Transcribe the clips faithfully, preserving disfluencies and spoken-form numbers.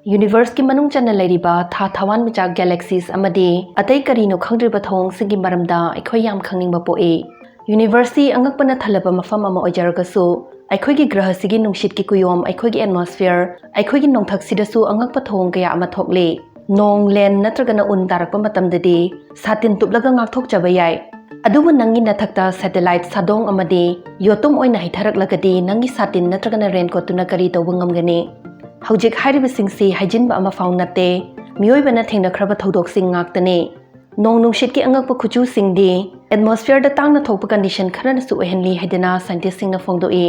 Universeꯀꯤ ꯃꯅꯨꯡ ꯆꯟꯅ ꯂꯩꯔꯤꯕ ꯊꯥ ꯊꯋꯥꯟꯃꯤꯆꯥꯛ galaxies ꯑꯃꯗꯤ ꯑꯇꯩ ꯀꯔꯤꯅꯣ ꯈꯪꯗ꯭ꯔꯤꯕ ꯊꯧꯑꯣꯡꯁꯤꯡꯒꯤ ꯃꯔꯝꯗ ꯑꯩꯈꯣꯏ ꯌꯥꯝ ꯈꯪꯅꯤꯡꯕ ꯄꯣꯛꯏ꯫ Universeꯁꯤ ꯑꯉꯛꯄꯅ ꯊꯜꯂꯕ ꯃꯐꯝ ꯑꯃ ꯑꯣꯏꯖꯔꯒꯁꯨ, ꯑꯩꯈꯣꯏꯒꯤ ꯒ꯭ꯔꯍꯁꯤꯒꯤ ꯅꯨꯡꯁꯤꯠꯀꯤ ꯀꯨꯌꯣꯝ, ꯑꯩꯈꯣꯏꯒꯤ atmosphere, ꯑꯩꯈꯣꯏꯒꯤ ꯅꯣꯡꯊꯛꯁꯤꯗꯁꯨ ꯑꯉꯛꯄ ꯊꯧꯑꯣꯡ ꯀꯌꯥ ꯑꯃ ꯊꯣꯛꯂꯤ꯫ ꯅꯣꯡ, ꯂꯦꯟ ꯅꯠꯇ꯭ꯔꯒꯅ ꯎꯟ ꯇꯥꯔꯛꯄ ꯃꯇꯝꯗꯗꯤ ꯁꯥꯇꯤꯟ ꯇꯨꯞꯂꯒ ꯉꯥꯛꯊꯣꯛꯆꯕ ꯌꯥꯏ꯫ ꯑꯗꯨꯕꯨ ꯅꯪꯒꯤ ꯅꯊꯛꯇ satellite, ꯁꯥꯗꯣꯡ ꯑꯃꯗꯤ ꯌꯣꯇꯨꯝ ꯑꯣꯏꯅ ꯍꯩꯊꯔꯛꯂꯒꯗꯤ ꯅꯪꯒꯤ ꯁꯥꯇꯤꯟ ꯅꯠꯇ꯭ꯔꯒꯅ raincoatꯇꯨꯅ ꯀꯔꯤ ꯇꯧꯕ ꯉꯝꯒꯅꯤ? ꯍꯧꯖꯤꯛ ꯍꯥꯏꯔꯤꯕꯁꯤꯡꯁꯤ ꯍꯥꯏꯖꯤꯟꯕ ꯑꯃꯐꯥꯎ ꯅꯠꯇꯦ, ꯃꯤꯑꯣꯏꯕꯅ ꯊꯦꯡꯅꯈ꯭ꯔꯕ ꯊꯧꯗꯣꯛꯁꯤꯡ ꯉꯥꯛꯇꯅꯤ꯫ ꯅꯣꯡ ꯅꯨꯡꯁꯤꯠꯀꯤ ꯑꯉꯛꯄ ꯈꯨꯆꯨꯁꯤꯡꯗꯤ atmosphereꯗ ꯇꯥꯡꯅ ꯊꯣꯛꯄ condition ꯈꯔꯅꯁꯨ ꯑꯣꯏꯍꯜꯂꯤ ꯍꯥꯏꯗꯅ scientistꯁꯤꯡꯅ ꯐꯣꯡꯗꯣꯛꯏ꯫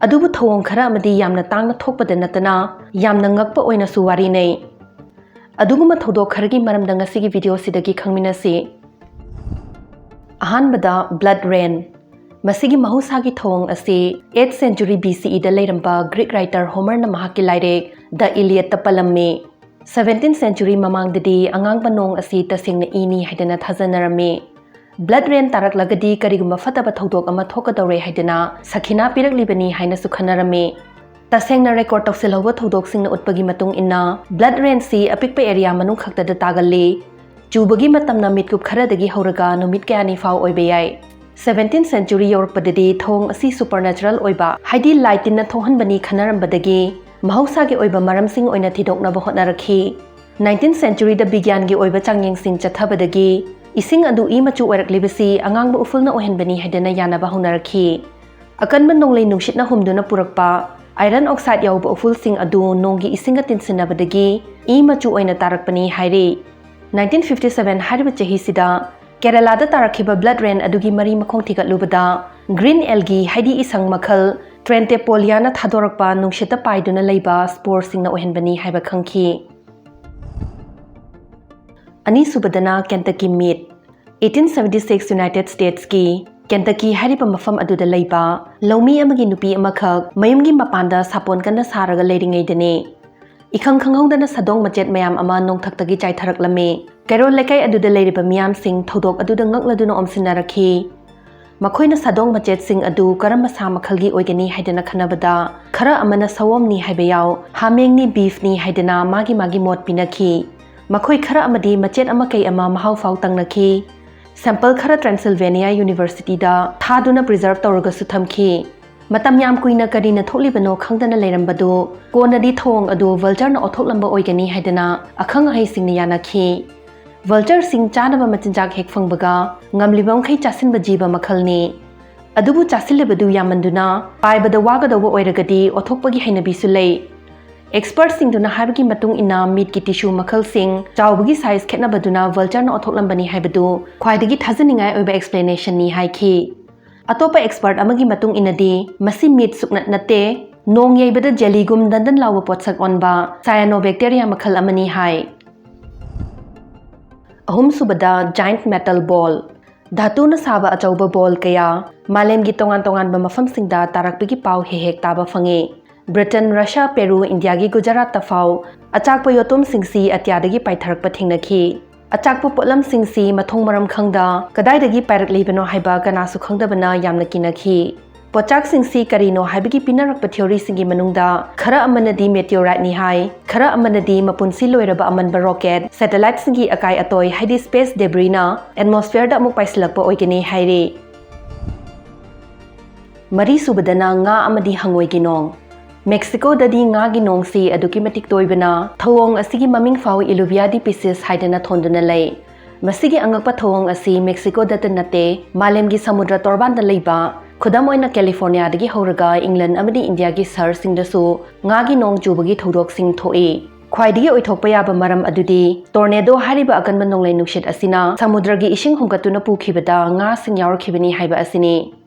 ꯑꯗꯨꯕꯨ ꯊꯧꯑꯣꯡ ꯈꯔ ꯑꯃꯗꯤ ꯌꯥꯝꯅ ꯇꯥꯡꯅ ꯊꯣꯛꯄꯗ ꯅꯠꯇꯅ ꯌꯥꯝꯅ ꯉꯛꯄ ꯑꯣꯏꯅꯁꯨ ꯋꯥꯔꯤꯅꯩ꯫ ꯑꯗꯨꯒꯨꯝꯕ ꯊꯧꯗꯣꯛ ꯈꯔꯒꯤ ꯃꯔꯝꯗ ꯉꯁꯤꯒꯤ videoꯁꯤꯗꯒꯤ ꯈꯪꯃꯤꯟꯅꯁꯤ꯫ ꯑꯍꯥꯟꯕꯗ, blood rain꯫ ꯃꯁꯤꯒꯤ ꯃꯍꯧꯁꯥꯒꯤ ꯊꯧꯑꯣꯡ ꯑꯁꯤ eighth century BCEꯗ ꯂꯩꯔꯝꯕ Greek writer Homerꯅ ꯃꯍꯥꯛꯀꯤ ꯂꯥꯏꯔꯤꯛ The Iliadꯇ ꯄꯜꯂꯝꯃꯤ꯫ Seventeenth century ꯃꯃꯥꯡꯗꯗꯤ ꯑꯉꯥꯡꯕ ꯅꯣꯡ ꯑꯁꯤ ꯇꯁꯦꯡꯅ ꯏꯅꯤ ꯍꯥꯏꯗꯅ ꯊꯥꯖꯅꯔꯝꯃꯤ꯫ Blood rain ꯇꯥꯔꯛꯂꯒꯗꯤ ꯀꯔꯤꯒꯨꯝꯕ ꯐꯠꯇꯕ ꯊꯧꯗꯣꯛ ꯑꯃ ꯊꯣꯛꯀꯗꯧꯔꯦ ꯍꯥꯏꯗꯅ ꯁꯈꯤꯅꯥ ꯄꯤꯔꯛꯂꯤꯕꯅꯤ ꯍꯥꯏꯅꯁꯨ ꯈꯟꯅꯔꯝꯃꯤ꯫ ꯇꯁꯦꯡꯅ record ꯇꯧꯁꯤꯜꯍꯧꯕ ꯊꯧꯗꯣꯛꯁꯤꯡꯅ ꯎꯠꯄꯒꯤ ꯃꯇꯨꯡ ꯏꯟꯅ, blood rainꯁꯤ ꯑꯄꯤꯛꯄ area ꯃꯅꯨꯡ ꯈꯛꯇꯗ ꯇꯥꯒꯜꯂꯤ꯫ ꯆꯨꯕꯒꯤ ꯃꯇꯝꯅ ꯃꯤꯠꯀꯨꯞ ꯈꯔꯗꯒꯤ ꯍꯧꯔꯒ ꯅꯨꯃꯤꯠ ꯀꯌꯥꯅꯤ ꯐꯥꯎ ꯑꯣꯏꯕ ꯌꯥꯏ꯫ Seventeenth century ꯌꯧꯔꯛꯄꯗꯗꯤ ꯊꯧꯑꯣꯡ ꯑꯁꯤ supernatural ꯑꯣꯏꯕ, ꯍꯥꯏꯗꯤ ꯂꯥꯏ ꯇꯤꯟꯅ ꯊꯣꯛꯍꯟꯕꯅꯤ ꯈꯟꯅꯔꯝꯕꯗꯒꯤ, ꯃꯍꯧꯁꯥꯒꯤ ꯑꯣꯏꯕ ꯃꯔꯝꯁꯤꯡ ꯑꯣꯏꯅ ꯊꯤꯗꯣꯛꯅꯕ ꯍꯣꯠꯅꯔꯛꯈꯤ꯫ Nineteenth centuryꯗ ꯕꯤꯒ꯭ꯌꯥꯟꯒꯤ ꯑꯣꯏꯕ ꯆꯥꯡꯌꯦꯡꯁꯤꯡ ꯆꯠꯊꯕꯗꯒꯤ, ꯏꯁꯤꯡ ꯑꯗꯨ ꯏ ꯃꯆꯨ ꯑꯣꯏꯔꯛꯂꯤꯕꯁꯤ ꯑꯉꯥꯡꯕ ꯎꯐꯨꯜꯅ ꯑꯣꯏꯍꯟꯕꯅꯤ ꯍꯥꯏꯗꯅ ꯌꯥꯅꯕ ꯍꯧꯅꯔꯛꯈꯤ꯫ ꯑꯀꯟꯕ ꯅꯣꯡꯂꯩ ꯅꯨꯡꯁꯤꯠꯅ ꯍꯨꯝꯗꯨꯅ ꯄꯨꯔꯛꯄ iron oxide ꯌꯥꯎꯕ ꯎꯐꯨꯜꯁꯤꯡ ꯑꯗꯨ ꯅꯣꯡꯒꯤ ꯏꯁꯤꯡꯒ ꯇꯤꯟꯁꯤꯟꯅꯕꯗꯒꯤ ꯏ ꯃꯆꯨ ꯑꯣꯏꯅ ꯇꯥꯔꯛꯄꯅꯤ ꯍꯥꯏꯔꯤ꯫ Nineteen fifty seven ꯍꯥꯏꯔꯤꯕ ꯆꯍꯤꯁꯤꯗ ꯀꯦꯔꯂꯥꯗ ꯇꯥꯔꯛꯈꯤꯕ blood rain ꯑꯗꯨꯒꯤ ꯃꯔꯤ ꯃꯈꯣꯡ ꯊꯤꯒꯠꯂꯨꯕꯗ, green algae ꯍꯥꯏꯗꯤ ꯏꯁꯪ ꯃꯈꯜ Trentepoleaꯅ ꯊꯥꯗꯣꯔꯛꯄ ꯅꯨꯡꯁꯤꯠꯇ ꯄꯥꯏꯗꯨꯅ ꯂꯩꯕ sporeꯁꯤꯡꯅ ꯑꯣꯏꯍꯟꯕꯅꯤ ꯍꯥꯏꯕ ꯈꯪꯈꯤ꯫ ꯑꯅꯤꯁꯨꯕꯗꯅ Kentucky meat꯫ Eighteen seventy six United Statesꯀꯤ Kentucky ꯍꯥꯏꯔꯤꯕ ꯃꯐꯝ ꯑꯗꯨꯗ ꯂꯩꯕ ꯂꯧꯃꯤ ꯑꯃꯒꯤ ꯅꯨꯄꯤ ꯑꯃꯈꯛ ꯃꯌꯨꯝꯒꯤ ꯃꯄꯥꯟꯗ ꯁꯥꯄꯣꯟ ꯀꯟꯅ ꯁꯥꯔꯒ ꯂꯩꯔꯤꯉꯩꯗꯅꯤ, ꯏꯈꯪ ꯈꯪꯍꯧꯗꯅ ꯁꯥꯗꯣꯡ ꯃꯆꯦꯠ ꯃꯌꯥꯝ ꯑꯃ ꯅꯣꯡꯊꯛꯇꯒꯤ ꯆꯥꯏꯊꯔꯛꯂꯝꯃꯤ꯫ ꯀꯩꯔꯣꯜ ꯂꯩꯀꯥꯏ ꯑꯗꯨꯗ ꯂꯩꯔꯤꯕ ꯃꯤꯌꯥꯝꯁꯤꯡ ꯊꯧꯗꯣꯛ ꯑꯗꯨꯗ ꯉꯛꯂꯗꯨꯅ ꯑꯣꯝꯁꯤꯟꯅꯔꯛꯈꯤ꯫ ꯃꯈꯣꯏꯅ ꯁꯥꯗꯣꯡ ꯃꯆꯦꯠꯁꯤꯡ ꯑꯗꯨ ꯀꯔꯝꯕ ꯁꯥ ꯃꯈꯜꯒꯤ ꯑꯣꯏꯒꯅꯤ ꯍꯥꯏꯗꯅ ꯈꯟꯅꯕꯗ, ꯈꯔ ꯑꯃꯅ ꯁꯑꯣꯝꯅꯤ ꯍꯥꯏꯕ ꯌꯥꯎ, ꯍꯥꯃꯦꯡꯅꯤ, ꯕꯤꯐꯅꯤ ꯍꯥꯏꯗꯅ ꯃꯥꯒꯤ ꯃꯥꯒꯤ ꯃꯣꯠ ꯄꯤꯅꯈꯤ꯫ ꯃꯈꯣꯏ ꯈꯔ ꯑꯃꯗꯤ ꯃꯆꯦꯠ ꯑꯃ ꯀꯩ ꯑꯃ ꯃꯍꯥꯎ ꯐꯥꯎ ꯇꯪꯅꯈꯤ꯫ ꯁꯦꯝꯄꯜ ꯈꯔ ꯇ꯭ꯔꯦꯟꯁꯤꯜꯚꯦꯅꯤꯌꯥ ꯌꯨꯅꯤꯚꯔꯁꯤꯇꯤꯗ ꯊꯥꯗꯨꯅ ꯄ꯭ꯔꯤꯖꯔꯚ ꯇꯧꯔꯒꯁꯨ ꯊꯝꯈꯤ꯫ ꯃꯇꯝ ꯌꯥꯝ ꯀꯨꯏꯅ ꯀꯔꯤꯅ ꯊꯣꯛꯂꯤꯕꯅꯣ ꯈꯪꯗꯅ ꯂꯩꯔꯝꯕꯗꯨ ꯀꯣꯟꯅꯗꯤ ꯊꯧꯑꯣꯡ ꯑꯗꯨ ꯚꯜꯆꯔꯅ ꯑꯣꯠꯊꯣꯛꯂꯝꯕ ꯑꯣꯏꯒꯅꯤ ꯍꯥꯏꯗꯅ ꯑꯈꯪ ꯑꯍꯩꯁꯤꯡꯅ ꯌꯥꯅꯈꯤ꯫ ꯚꯜꯆꯔꯁꯤꯡ ꯆꯥꯅꯕ ꯃꯆꯤꯟꯖꯥꯛ ꯍꯦꯛ ꯐꯪꯕꯒ ꯉꯝꯂꯤꯕ ꯃꯈꯩ ꯆꯥꯁꯤꯟꯕ ꯖꯤꯕ ꯃꯈꯜꯅꯤ꯫ ꯑꯗꯨꯕꯨ ꯆꯥꯁꯤꯜꯂꯤꯕꯗꯨ ꯌꯥꯝꯃꯟꯗꯨꯅ ꯄꯥꯏꯕꯗ ꯋꯥꯒꯗꯧꯕ ꯑꯣꯏꯔꯒꯗꯤ ꯑꯣꯠꯊꯣꯛꯄꯒꯤ ꯍꯩꯅꯕꯤꯁꯨ ꯂꯩ꯫ ꯑꯦꯛꯁꯄꯔꯠꯁꯤꯡꯗꯨꯅ ꯍꯥꯏꯕꯒꯤ ꯃꯇꯨꯡ ꯏꯟꯅ ꯃꯤꯠꯀꯤ ꯇꯤꯁꯨ ꯃꯈꯜꯁꯤꯡ ꯆꯥꯎꯕꯒꯤ ꯁꯥꯏꯖ ꯈꯦꯠꯅꯕꯗꯨꯅ ꯚꯜꯆꯔꯅ ꯑꯣꯠꯊꯣꯛꯂꯝꯕꯅꯤ ꯍꯥꯏꯕꯗꯨ ꯈ꯭ꯋꯥꯏꯗꯒꯤ ꯊꯥꯖꯅꯤꯡꯉꯥꯏ ꯑꯣꯏꯕ ꯑꯦꯛꯁꯄ꯭ꯂꯦꯅꯦꯁꯟꯅꯤ ꯍꯥꯏꯈꯤ꯫ ꯑꯇꯣꯞꯄ ꯑꯦꯛꯁꯄꯔꯠ ꯑꯃꯒꯤ ꯃꯇꯨꯡ ꯏꯟꯅꯗꯤ ꯃꯁꯤ ꯃꯤꯠ ꯁꯨꯛꯅꯠ ꯅꯠꯇꯦ, ꯅꯣꯡ ꯌꯩꯕꯗ ꯖꯦꯂꯤꯒꯨꯝ ꯗꯟꯗꯟ ꯂꯥꯎꯕ ꯄꯣꯠꯁꯛ ꯑꯣꯟꯕ ꯁꯥꯏꯌꯥꯅꯣꯕꯦꯛꯇꯦꯔꯤꯌꯥ ꯃꯈꯜ ꯑꯃꯅꯤ ꯍꯥꯏ꯫ ꯑꯍꯨꯝꯁꯨꯕꯗ, ꯖꯥꯏꯟꯠ ꯃꯦꯇꯜ ꯕꯣꯜ꯫ ꯙꯥꯇꯨꯅ ꯁꯥꯕ ꯑꯆꯧꯕ ꯕꯣꯜ ꯀꯌꯥ ꯃꯥꯂꯦꯝꯒꯤ ꯇꯣꯉꯥꯟ ꯇꯣꯉꯥꯟꯕ ꯃꯐꯝꯁꯤꯡꯗ ꯇꯥꯔꯛꯄꯒꯤ ꯄꯥꯎ ꯍꯦꯛ ꯍꯦꯛ ꯇꯥꯕ ꯐꯪꯉꯤ꯫ ꯕ꯭ꯔꯤꯇꯦꯟ, ꯔꯁꯤꯌꯥ, ꯄꯦꯔꯨ, ꯏꯟꯗꯤꯌꯥꯒꯤ ꯒꯨꯖꯔꯥꯠꯇ ꯐꯥꯎ ꯑꯆꯥꯛꯄ ꯌꯣꯠꯇꯨꯝꯁꯤꯡꯁꯤ ꯑꯇꯤꯌꯥꯗꯒꯤ ꯄꯥꯏꯊꯔꯛꯄ ꯊꯦꯡꯅꯈꯤ꯫ ꯑꯆꯥꯛꯄ ꯄꯣꯠꯂꯝꯁꯤꯡꯁꯤ ꯃꯊꯣꯡ ꯃꯔꯝ ꯈꯪꯗ ꯀꯗꯥꯏꯗꯒꯤ ꯄꯥꯏꯔꯛꯂꯤꯕꯅꯣ ꯍꯥꯏꯕ ꯀꯅꯥꯁꯨ ꯈꯪꯗꯕꯅ ꯌꯥꯝꯅ ꯀꯤꯅꯈꯤ꯫ ꯄꯣꯠꯆꯥꯛꯁꯤꯡꯁꯤ ꯀꯔꯤꯅꯣ ꯍꯥꯏꯕꯒꯤ ꯄꯤꯅꯔꯛꯄ ꯊꯤꯑꯣꯔꯤꯁꯤꯡꯒꯤ ꯃꯅꯨꯡꯗ ꯈꯔ ꯑꯃꯅꯗꯤ ꯃꯦꯇꯤꯑꯣꯔꯥꯏꯠꯅꯤ ꯍꯥꯏ, ꯈꯔ ꯑꯃꯅꯗꯤ ꯃꯄꯨꯟꯁꯤ ꯂꯣꯏꯔꯕ ꯑꯃꯟꯕ ꯔꯣꯀꯦꯠ, ꯁꯦꯇꯦꯂꯥꯏꯠꯁꯤꯡꯒꯤ ꯑꯀꯥꯏ ꯑꯇꯣꯏ ꯍꯥꯏꯗꯤ ꯁ꯭ꯄꯦꯁ ꯗꯦꯕ꯭ꯔꯤꯅ ꯑꯦꯠꯃꯣꯁꯐꯤꯌꯔꯗ ꯑꯃꯨꯛ ꯄꯥꯏꯁꯤꯜꯂꯛꯄ ꯑꯣꯏꯒꯅꯤ ꯍꯥꯏꯔꯤ꯫ ꯃꯔꯤꯁꯨꯕꯗꯅ ꯉꯥ ꯑꯃꯗꯤ ꯍꯪꯉꯣꯏꯒꯤ ꯅꯣꯡ꯫ ꯃꯦꯛꯁꯤꯀꯣꯗꯗꯤ ꯉꯥꯒꯤ ꯅꯣꯡꯁꯤ ꯑꯗꯨꯛꯀꯤ ꯃꯇꯤꯛ ꯇꯣꯏꯕꯅ ꯊꯧꯑꯣꯡ ꯑꯁꯤꯒꯤ ꯃꯃꯤꯡ ꯐꯥꯎ ꯏꯂꯨꯕꯤꯌꯥ ꯗꯤ ꯄꯤꯁꯤꯁ ꯍꯥꯏꯗꯅ ꯊꯣꯟꯗꯨꯅ ꯂꯩ꯫ ꯃꯁꯤꯒꯤ ꯑꯉꯛꯄ ꯊꯧꯑꯣꯡ ꯑꯁꯤ ꯃꯦꯛꯁꯤꯀꯣꯗꯇ ꯅꯠꯇꯦ, ꯃꯥꯂꯦꯝꯒꯤ ꯁꯃꯨꯗ꯭ꯔ ꯇꯣꯔꯕꯥꯟꯗ ꯂꯩꯕ, ꯈꯨꯗꯝ ꯑꯣꯏꯅ ꯀꯦꯂꯤꯐꯣꯔꯅꯤꯌꯥꯗꯒꯤ ꯍꯧꯔꯒ ꯏꯪꯂꯦꯟ ꯑꯃꯗꯤ ꯏꯟꯗꯤꯌꯥꯒꯤ ꯁꯍꯔꯁꯤꯡꯗꯁꯨ ꯉꯥꯒꯤ ꯅꯣꯡ ꯆꯨꯕꯒꯤ ꯊꯧꯗꯣꯛꯁꯤꯡ ꯊꯣꯛꯏ꯫ ꯈ꯭ꯋꯥꯏꯗꯒꯤ ꯑꯣꯏꯊꯣꯛꯄ ꯌꯥꯕ ꯃꯔꯝ ꯑꯗꯨꯗꯤ ꯇꯣꯔꯅꯦꯗꯣ ꯍꯥꯏꯔꯤꯕ ꯑꯀꯟꯕ ꯅꯣꯡꯂꯩ ꯅꯨꯡꯁꯤꯠ ꯑꯁꯤꯅ ꯁꯃꯨꯗ꯭ꯔꯒꯤ ꯏꯁꯤꯡ ꯍꯨꯝꯒꯠꯇꯨꯅ ꯄꯨꯈꯤꯕꯗ ꯉꯥꯁꯤꯡ ꯌꯥꯎꯔꯛꯈꯤꯕꯅꯤ ꯍꯥꯏꯕ ꯑꯁꯤꯅꯤ꯫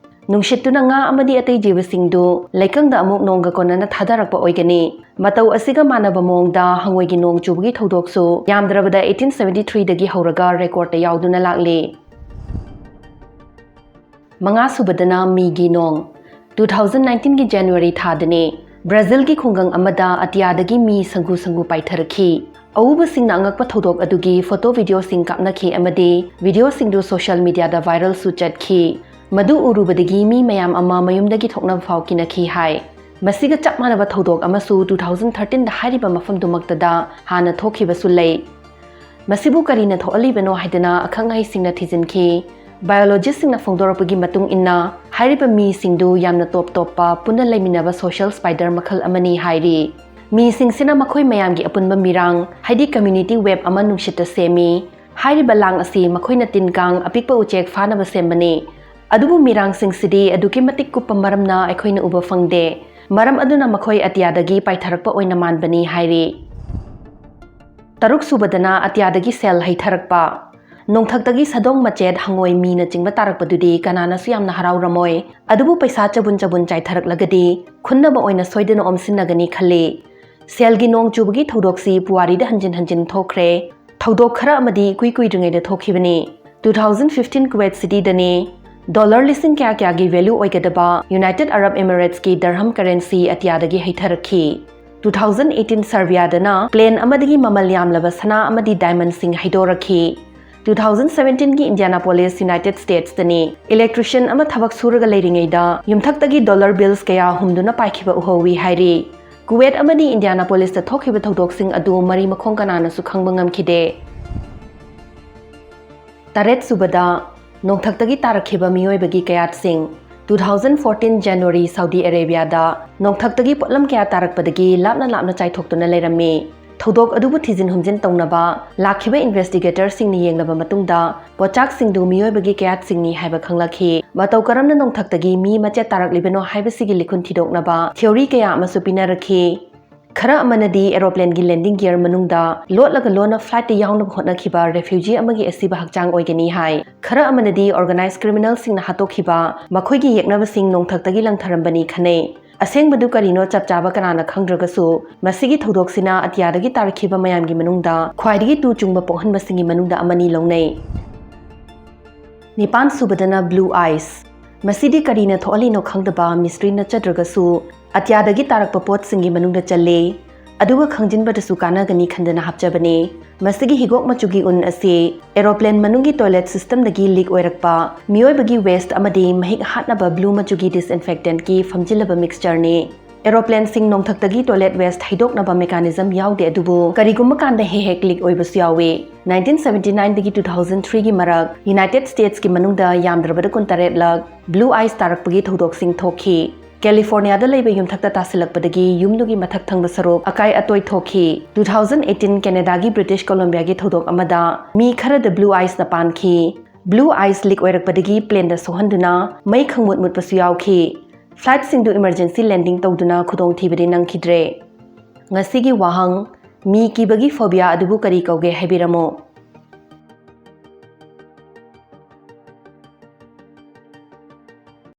ꯅꯨꯡꯁꯤꯠꯇꯨꯅ ꯉꯥ ꯑꯃꯗꯤ ꯑꯇꯩ ꯖꯤꯕꯁꯤꯡꯗꯨ ꯂꯩꯀꯪꯗ ꯑꯃꯨꯛ ꯅꯣꯡꯒ ꯀꯣꯟꯅꯅ ꯊꯥꯗꯔꯛꯄ ꯑꯣꯏꯒꯅꯤ꯫ ꯃꯇꯧ ꯑꯁꯤꯒ ꯃꯥꯟꯅꯕ ꯃꯑꯣꯡꯗ ꯍꯪꯉꯣꯏꯒꯤ ꯅꯣꯡ ꯆꯨꯕꯒꯤ ꯊꯧꯗꯣꯛꯁꯨ ꯌꯥꯝꯗ꯭ꯔꯕꯗ eighteen seventy three ꯗꯒꯤ ꯍꯧꯔꯒ ꯔꯦꯀꯣꯔꯗꯇ ꯌꯥꯎꯗꯨꯅ ꯂꯥꯛꯂꯤ꯫ ꯃꯉꯥꯁꯨꯕꯗꯅ ꯃꯤꯒꯤ ꯅꯣꯡ꯫ Two thousand nineteen ꯒꯤ ꯖꯅꯋꯥꯔꯤ ꯊꯥꯗꯅꯤ꯫ ꯕ꯭ꯔꯥꯖꯤꯜꯒꯤ ꯈꯨꯡꯒꯪ ꯑꯃꯗ ꯑꯇꯤꯌꯥꯗꯒꯤ ꯃꯤ ꯁꯪꯒꯨ ꯁꯪꯒꯨ ꯄꯥꯏꯊꯔꯛꯈꯤ꯫ ꯑꯎꯕꯁꯤꯡꯅ ꯑꯉꯛꯄ ꯊꯧꯗꯣꯛ ꯑꯗꯨꯒꯤ ꯐꯣꯇꯣ ꯚꯤꯗꯤꯑꯣꯁꯤꯡ ꯀꯥꯞꯅꯈꯤ ꯑꯃꯗꯤ ꯚꯤꯗꯤꯑꯣꯁꯤꯡꯗꯨ ꯁꯣꯁꯤꯌꯦꯜ ꯃꯤꯗꯤꯌꯥꯗ ꯚꯥꯏꯔꯦꯜꯁꯨ ꯆꯠꯈꯤ꯫ ꯃꯗꯨ ꯎꯔꯨꯕꯗꯒꯤ ꯃꯤ ꯃꯌꯥꯝ ꯑꯃ ꯃꯌꯨꯝꯗꯒꯤ ꯊꯣꯛꯅꯕ ꯐꯥꯎ ꯀꯤꯅꯈꯤ ꯍꯥꯏ꯫ ꯃꯁꯤꯒ ꯆꯞ ꯃꯥꯟꯅꯕ ꯊꯧꯗꯣꯛ ꯑꯃꯁꯨ two thousand thirteen ꯗ ꯍꯥꯏꯔꯤꯕ ꯃꯐꯝꯗꯨꯃꯛꯇꯗ ꯍꯥꯟꯅ ꯊꯣꯛꯈꯤꯕꯁꯨ ꯂꯩ꯫ ꯃꯁꯤꯕꯨ ꯀꯔꯤꯅ ꯊꯣꯛꯍꯜꯂꯤꯕꯅꯣ ꯍꯥꯏꯗꯅ ꯑꯈꯪ ꯑꯍꯩꯁꯤꯡꯅ ꯊꯤꯖꯤꯟꯈꯤ꯫ ꯕꯥꯏꯑꯣꯂꯣꯖꯤꯁꯁꯤꯡꯅ ꯐꯣꯡꯗꯣꯔꯛꯄꯒꯤ ꯃꯇꯨꯡ ꯏꯟꯅ, ꯍꯥꯏꯔꯤꯕ ꯃꯤꯁꯤꯡꯗꯨ ꯌꯥꯝꯅ ꯇꯣꯞ ꯇꯣꯞꯄ ꯄꯨꯟꯅ ꯂꯩꯃꯤꯟꯅꯕ ꯁꯣꯁꯤꯌꯦꯜ ꯁ꯭ꯄꯥꯏꯗꯔ ꯃꯈꯜ ꯑꯃꯅꯤ ꯍꯥꯏꯔꯤ꯫ ꯃꯤꯁꯤꯡꯁꯤꯅ ꯃꯈꯣꯏ ꯃꯌꯥꯝꯒꯤ ꯑꯄꯨꯟꯕ ꯃꯤꯔꯥꯡ, ꯍꯥꯏꯗꯤ ꯀꯝꯃ꯭ꯌꯨꯅꯤꯇꯤ ꯋꯦꯕ ꯑꯃ ꯅꯨꯡꯁꯤꯠꯇ ꯁꯦꯝꯃꯤ꯫ ꯍꯥꯏꯔꯤꯕ ꯂꯥꯡ ꯑꯁꯤ ꯃꯈꯣꯏꯅ ꯇꯤꯟ ꯀꯥꯡ ꯑꯄꯤꯛꯄ ꯎꯆꯦꯛ ꯐꯥꯅꯕ ꯁꯦꯝꯕꯅꯤ꯫ ꯑꯗꯨꯕꯨ ꯃꯤꯔꯥꯡꯁꯤꯡꯁꯤꯗꯤ ꯑꯗꯨꯛꯀꯤ ꯃꯇꯤꯛ ꯀꯨꯞꯄ ꯃꯔꯝꯅ ꯑꯩꯈꯣꯏꯅ ꯎꯕ ꯐꯪꯗꯦ꯫ ꯃꯔꯝ ꯑꯗꯨꯅ ꯃꯈꯣꯏ ꯑꯇꯤꯌꯥꯗꯒꯤ ꯄꯥꯏꯊꯔꯛꯄ ꯑꯣꯏꯅ ꯃꯥꯟꯕꯅꯤ ꯍꯥꯏꯔꯤ꯫ ꯇꯔꯨꯛ ꯁꯨꯕꯗꯅ ꯑꯇꯤꯌꯥꯗꯒꯤ ꯁꯦꯜ ꯍꯩꯊꯔꯛꯄ꯫ ꯅꯣꯡꯊꯛꯇꯒꯤ ꯁꯥꯗꯣꯡ ꯃꯆꯦꯠ, ꯍꯪꯉꯣꯏ, ꯃꯤꯅꯆꯤꯡꯕ ꯇꯥꯔꯛꯄꯗꯨꯗꯤ ꯀꯅꯥꯅꯁꯨ ꯌꯥꯝꯅ ꯍꯔꯥꯎꯔꯝꯃꯣꯏ꯫ ꯑꯗꯨꯕꯨ ꯄꯩꯁꯥ ꯆꯕꯨꯟ ꯆꯕꯨꯟ ꯆꯥꯏꯊꯔꯛꯂꯒꯗꯤ ꯈꯨꯟꯅꯕ ꯑꯣꯏꯅ ꯁꯣꯏꯗꯅ ꯑꯣꯝꯁꯤꯟꯅꯒꯅꯤ ꯈꯜꯂꯤ꯫ ꯁꯦꯜꯒꯤ ꯅꯣꯡ ꯆꯨꯕꯒꯤ ꯊꯧꯗꯣꯛꯁꯤ ꯄꯨꯋꯥꯔꯤꯗ ꯍꯟꯖꯤꯟ ꯍꯟꯖꯤꯟ ꯊꯣꯛꯈ꯭ꯔꯦ꯫ ꯊꯧꯗꯣꯛ ꯈꯔ ꯑꯃꯗꯤ ꯏꯀꯨꯏ ꯀꯨꯏꯗ꯭ꯔꯤꯉꯩꯗ ꯊꯣꯛꯈꯤꯕꯅꯤ꯫ Two thousand fifteen Kuwait Cityꯗꯅꯤ꯫ ꯗꯣꯂꯔ ꯂꯤꯁꯤꯡ ꯀꯌꯥ ꯀꯌꯥꯒꯤ ꯚꯦꯂ꯭ꯌꯨ ꯑꯣꯏꯒꯗꯕ ꯌꯨꯅꯥꯏꯇꯦꯗ ꯑꯔꯕ ꯏꯃꯤꯔꯦꯠꯁꯀꯤ ꯗꯔꯍꯝ ꯀꯔꯦꯟꯁꯤ ꯑꯇꯤꯌꯥꯗꯒꯤ ꯍꯩꯊꯔꯛꯈꯤ꯫ Two thousand eighteen Serbiaꯗꯅ ꯄ꯭ꯂꯦꯟ ꯑꯃꯗꯒꯤ ꯃꯃꯜ ꯌꯥꯝꯂꯕ ꯁꯅꯥ ꯑꯃꯗꯤ ꯗꯥꯏꯃꯟꯁꯤꯡ ꯍꯩꯗꯣꯔꯛꯈꯤ꯫ Two thousand seventeenꯒꯤ Indianapolis, United Statesꯇꯅꯤ꯫ ꯏꯂꯦꯛꯇ꯭ꯔꯤꯁꯤꯌꯟ ꯑꯃ ꯊꯕꯛ ꯁꯨꯔꯒ ꯂꯩꯔꯤꯉꯩꯗ ꯌꯨꯝꯊꯛꯇꯒꯤ ꯗꯣꯂꯔ ꯕꯤꯜꯁ ꯀꯌꯥ ꯍꯨꯝꯗꯨꯅ ꯄꯥꯏꯈꯤꯕ ꯎꯍꯧꯋꯤ ꯍꯥꯏꯔꯤ꯫ ꯀꯨꯋꯦꯠ ꯑꯃꯗꯤ ꯏꯟꯗꯤꯌꯥꯅꯥꯄꯣꯂꯤꯁꯇ ꯊꯣꯛꯈꯤꯕ ꯊꯧꯗꯣꯛꯁꯤꯡ ꯑꯗꯨ ꯃꯔꯤ ꯃꯈꯣꯡ ꯀꯅꯥꯅꯁꯨ ꯈꯪꯕ ꯉꯝꯈꯤꯗꯦ꯫ ꯇꯔꯦꯠ ꯁꯨꯕꯗ, ꯅꯣꯡꯊꯛꯇꯒꯤ ꯇꯥꯔꯛꯈꯤꯕ ꯃꯤꯑꯣꯏꯕꯒꯤ ꯀꯌꯥꯠꯁꯤꯡ꯫ Two thousand fourteen January, Saudi Arabiaꯗ ꯅꯣꯡꯊꯛꯇꯒꯤ ꯄꯣꯠꯂꯝ ꯀꯌꯥ ꯇꯥꯔꯛꯄꯗꯒꯤ ꯂꯥꯞꯅ ꯂꯥꯞꯅ ꯆꯥꯏꯊꯣꯛꯇꯨꯅ ꯂꯩꯔꯝꯃꯤ꯫ ꯊꯧꯗꯣꯛ ꯑꯗꯨꯕꯨ ꯊꯤꯖꯤꯟ ꯍꯨꯝꯖꯤꯟ ꯇꯧꯅꯕ ꯂꯥꯛꯈꯤꯕ ꯏꯟꯚꯦꯁꯇꯤꯒꯦꯇꯔꯁꯤꯡꯅ ꯌꯦꯡꯂꯕ ꯃꯇꯨꯡꯗ, ꯄꯣꯠꯆꯥꯛꯁꯤꯡꯗꯨ ꯃꯤꯑꯣꯏꯕꯒꯤ ꯀꯌꯥꯠꯁꯤꯡꯅꯤ ꯍꯥꯏꯕ ꯈꯪꯂꯛꯈꯤ꯫ ꯃꯇꯧ ꯀꯔꯝꯅ ꯅꯣꯡꯊꯛꯇꯒꯤ ꯃꯤ ꯃꯆꯦꯠ ꯇꯥꯔꯛꯂꯤꯕꯅꯣ ꯍꯥꯏꯕꯁꯤꯒꯤ ꯂꯤꯈꯨꯟ ꯊꯤꯗꯣꯛꯅꯕ ꯊꯤꯑꯣꯔꯤ ꯀꯌꯥ ꯑꯃꯁꯨ ꯄꯤꯅꯔꯛꯈꯤ꯫ ꯈꯔ ꯑꯃꯅꯗꯤ ꯑꯦꯔꯣꯄ꯭ꯂꯦꯟꯒꯤ ꯂꯦꯟꯗꯤꯡ ꯒꯤꯌꯔ ꯃꯅꯨꯡꯗ ꯂꯣꯠꯂꯒ ꯂꯣꯟꯅ ꯐ꯭ꯂꯥꯏꯠꯇ ꯌꯥꯎꯅꯕ ꯍꯣꯠꯅꯈꯤꯕ ꯔꯦꯐ꯭ꯌꯨꯖꯤ ꯑꯃꯒꯤ ꯑꯁꯤꯕ ꯍꯛꯆꯥꯡ ꯑꯣꯏꯒꯅꯤ ꯍꯥꯏ꯫ ꯈꯔ ꯑꯃꯅꯗꯤ ꯑꯣꯔꯒꯅꯥꯏꯖ ꯀ꯭ꯔꯤꯃꯤꯅꯦꯜꯁꯤꯡꯅ ꯍꯥꯠꯇꯣꯛꯈꯤꯕ ꯃꯈꯣꯏꯒꯤ ꯌꯦꯛꯅꯕꯁꯤꯡ ꯅꯣꯡꯊꯛꯇꯒꯤ ꯂꯪꯊꯔꯝꯕꯅꯤ ꯈꯟꯅꯩ꯫ ꯑꯁꯦꯡꯕꯗꯨ ꯀꯔꯤꯅꯣ ꯆꯞ ꯆꯥꯕ ꯀꯅꯥꯅ ꯈꯪꯗ꯭ꯔꯒꯁꯨ, ꯃꯁꯤꯒꯤ ꯊꯧꯗꯣꯛꯁꯤꯅ ꯑꯇꯤꯌꯥꯗꯒꯤ ꯇꯥꯔꯛꯈꯤꯕ ꯃꯌꯥꯝꯒꯤ ꯃꯅꯨꯡꯗ ꯈ꯭ꯋꯥꯏꯗꯒꯤ ꯇꯨ ꯆꯨꯡꯕ ꯄꯣꯛꯍꯟꯕꯁꯤꯡꯒꯤ ꯃꯅꯨꯡꯗ ꯑꯃꯅꯤ ꯂꯧꯅꯩ꯫ ꯅꯤꯄꯥꯟ ꯁꯨꯕꯗꯅ blue ice꯫ ꯃꯁꯤꯗꯤ ꯀꯔꯤꯅ ꯊꯣꯛꯍꯜꯂꯤꯅꯣ ꯈꯪꯗꯕ ꯃꯤꯁꯇ꯭ꯔꯤ ꯅꯠꯆꯗ꯭ꯔꯒꯁꯨ, ꯑꯇꯤꯌꯥꯗꯒꯤ ꯇꯥꯔꯛꯄ ꯄꯣꯠꯁꯤꯡꯒꯤ ꯃꯅꯨꯡꯗ ꯆꯜꯂꯤ꯫ ꯑꯗꯨꯒ ꯈꯪꯖꯤꯟꯕꯗꯁꯨ ꯀꯥꯟꯅꯒꯅꯤ ꯈꯟꯗꯅ ꯍꯥꯞꯆꯕꯅꯤ꯫ ꯃꯁꯤꯒꯤ ꯍꯤꯒꯣꯛ ꯃꯆꯨꯒꯤ ꯎꯟ ꯑꯁꯤ aeroplane ꯃꯅꯨꯡꯒꯤ toilet system ꯗꯒꯤ leak ꯑꯣꯏꯔꯛꯄ ꯃꯤꯑꯣꯏꯕꯒꯤ waste ꯑꯃꯗꯤ ꯃꯍꯤꯛ ꯍꯥꯠꯅꯕ blue ꯃꯆꯨꯒꯤ disinfectant ꯀꯤ ꯐꯝꯖꯤꯜꯂꯕ mixture ꯅꯤ꯫ Aeroplane ꯁꯤꯡ ꯅꯣꯡꯊꯛꯇꯒꯤ toilet waste ꯍꯩꯗꯣꯛꯅꯕ mechanism ꯌꯥꯎꯗꯦ, ꯑꯗꯨꯕꯨ ꯀꯔꯤꯒꯨꯝꯕ ꯀꯥꯟꯗ ꯍꯦꯛ ꯍꯦꯛ leak ꯑꯣꯏꯕꯁꯨ ꯌꯥꯎꯏ꯫ Nineteen seventy nine ꯗꯒꯤ two thousand three ꯒꯤ ꯃꯔꯛ United States ꯀꯤ ꯃꯅꯨꯡꯗ ꯌꯥꯝꯗ꯭ꯔꯕꯗ ꯀꯨꯟꯇꯔꯦꯠ ꯂꯛ blue ice ꯇꯥꯔꯛꯄꯒꯤ ꯊꯧꯗꯣꯛꯁꯤꯡ ꯊꯣꯛꯈꯤ꯫ California ꯗ ꯂꯩꯕ ꯌꯨꯝꯊꯛꯇ ꯇꯥꯁꯤꯜꯂꯛꯄꯗꯒꯤ ꯌꯨꯝꯗꯨꯒꯤ ꯃꯊꯛ ꯊꯪꯕ ꯁꯔꯨꯛ ꯑꯀꯥꯏ ꯑꯇꯣꯏ ꯊꯣꯛꯈꯤ꯫ Two thousand eighteen Canada ꯒꯤ British Columbia ꯒꯤ ꯊꯧꯗꯣꯛ ꯑꯃꯗ ꯃꯤ ꯈꯔꯗ blue ice ꯅ ꯄꯥꯟꯈꯤ꯫ Blue ice leak ꯑꯣꯏꯔꯛꯄꯗꯒꯤ plane ꯗ ꯁꯣꯛꯍꯟꯗꯨꯅ ꯃꯩ ꯈꯪꯃꯨꯠ ꯃꯨꯠꯄꯁꯨ ꯌꯥꯎꯈꯤ꯫ Flight ꯁꯤꯡꯗꯨ emergency landing ꯇꯧꯗꯨꯅ ꯈꯨꯗꯣꯡꯊꯤꯕꯗꯤ ꯅꯪꯈꯤꯗ꯭ꯔꯦ꯫ ꯉꯁꯤꯒꯤ ꯋꯥꯍꯪ, ꯃꯤ ꯀꯤꯕꯒꯤ phobia ꯑꯗꯨꯕꯨ ꯀꯔꯤ ꯀꯧꯒꯦ ꯍꯥꯏꯕꯤꯔꯝꯃꯨ꯫